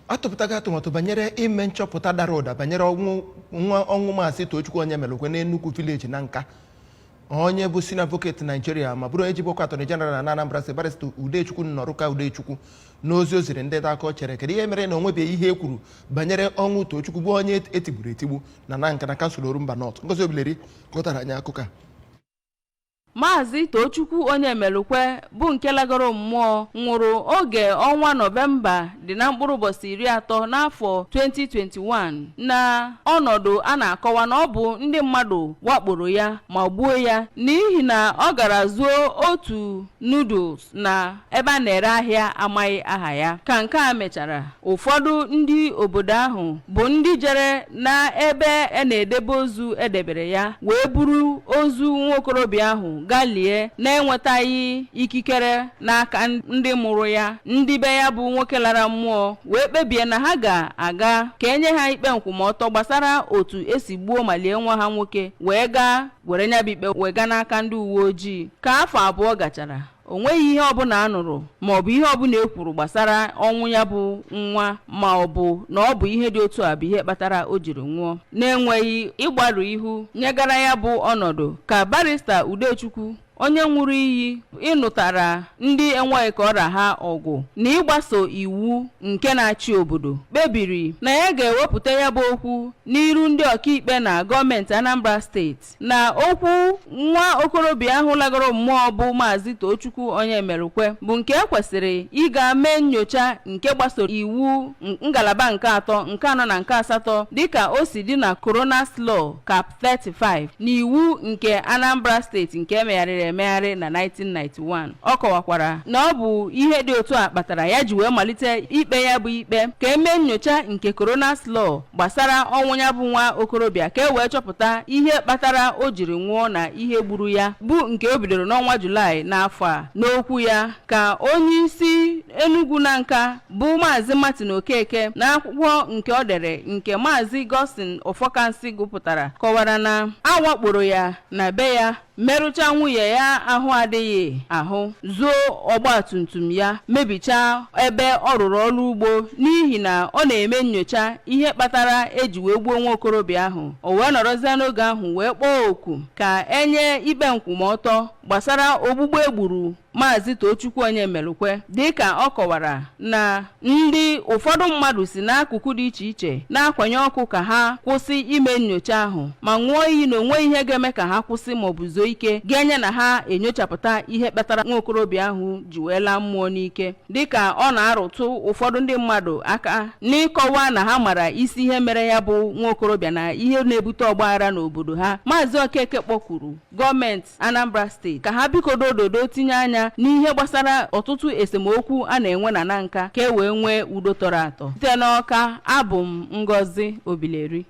Atụpụtago atụmatụ banyere ime nchọpụta dara ụda banyere ọnwụ nwa ọnwụ Maazị Tochukwu Onyemelukwe n'Enugu Village na Nka. Onye bụ Senior Advocate Nigeria ma bụrụ onye jibu ọkwa Attorney General na Anambra State, Barrister Udechukwu Nnọrụka Udechukwu, n'ozi o ziri ndị nta akụkọ, chere kedu ihe mere na o nwebeghị ihe e kwuru banyere ọnwụ Tochukwu, bụ onye etigburu etigbu na Nanka na kansụl Orumba North. Ngozi Obileri gụtara anyị akụkọ a. Maazị Tochukwu Onyemelukwe, bụ nke lagoro mmụọ, nwụrụ oge ọnwa Nọvemba dị na mkpụrụ ụbọchị 30 n'afọ 2021, na ọnọdụ a na-akọwa na ọ bụ ndị mmadụ wakporo ya ma gbuo ya n'ihi na ọ gara zuo otu noodles na ebe a na-ere ahịa amaghị aha ya. Ka nke a mechara, ụfọdụ ndị obodo ahụ bụ ndị jere na ebe a na-edebe ozu edebere ya wee buru ozu nwaokorobịa ahụ gaa lie na-enwetaghị ikikere n'aka ndị mụrụ ya. Ndị be ya bụ nwoke lara mmụọ wee kpebie na ha ga-aga ka enye ha ikpe nkwụmọtọ gbasara otu esi gbuo ma lie nwa ha nwoke, wee gaa were nya bụ ikpe wee gaa n'aka ndị uwe ojii. Ka afọ 2 gachara, o nweghị ihe ọbụla a nụrụ ma ọ bụ ihe ọbụla e kwuru gbasara ọnwụ ya bụ nwa, ma ọ bụ na ọ bụ ihe dị otu a bụ ihe kpatara o jiri nwụọ. Na-enweghị ịgbarụ ihu nyegara ya bụ ọnọdụ, ka Barrister Udechukwu, onye ṅụrụ iyi ịnụtara ndị enweghị ka ọra ha ọgụ na ịgbaso iwu nke na-achị obodo, kpebiri na ya ga-ewepụta ya bụ okwu n'iru ndị ọkaikpe na gọọmenti Anambra Steeti, na okwu nwa okorobịa ahụ lagoro mmụọ bụ Maazị Tochukwu Onyemelukwe bụ nke ekwesịrị ịga mee nyocha nke gbasoro iwu ngalaba nke atọ, nke anọ na nke asatọ, dịka o si dị na Coroner's Law Cap 35 na iwu nke Anambra Steeti nke emegharịrị emegharị na 1991. Ọ kọwakwara na ọ bụ ihe dị otu a kpatara ya ji wee malite ikpe ya bụ ikpe ka emee nyocha nke Coroner's Law gbasara ọnwụ ya bụ nwa okorobịa, ka e wee chọpụta ihe kpatara o jiri nwụọ na ihe gburu ya, bụ nke o bidoro n'ọnwa Julaị n'afọ a. N'okwu ya, ka onye isi Enugu na Nka bụ Maazị Martin Okeke, n'akwụkwọ nke ọ dere nke Maazị Godson Ofokansi gụpụtara, kọwara na a wakporo ya na be ya, merụcha nwunye ya ahụ adịghị ahụ, zuo ọgbatumtum ya, mebichaa ebe ọ rụrụ ọrụ ugbo, n'ihi na ọ na-eme nyocha ihe kpatara eji wee gbuo nwa okorobịa ahụ. O wee nọrọzie n'oge ahụ wee kpọọ oku ka enye ikpe nkwụmọtọ gbasara ogbugbu egburu Maazị Tochukwu Onyemelukwe, dịka ọ kọwara na ndị ụfọdụ mmadụ si n'akụkụ dị iche iche na-akwanye ọkụ ka ha kwụsị ime nyocha ahụ, ma ṅụọ iyi na onwe ihe ga-eme ka ha kwụsị maọbụ zuo ike ga-enye na ha enyochapụta ihe kpatara nwa okorobịa ahụ ji wee laa mmụọ n'ike. Dịka ọ na-arụtụ ụfọdụ ndị mmadụ aka n'ịkọwa na ha mara isi ihe mere ya bụ nwa okorobịa na ihe na-ebute ọgbaghara n'obodo ha, Maazị Okeke kpọkwuru gọọmenti Anambra Steeti ka ha bikodo ododo tinye anya n'ihe gbasara ọtụtụ esemokwu a na-enwe na Nanka, ka e wee nwee udo tọrọ atọ. Site n'Ọka, abụ m Ngozi Obileri.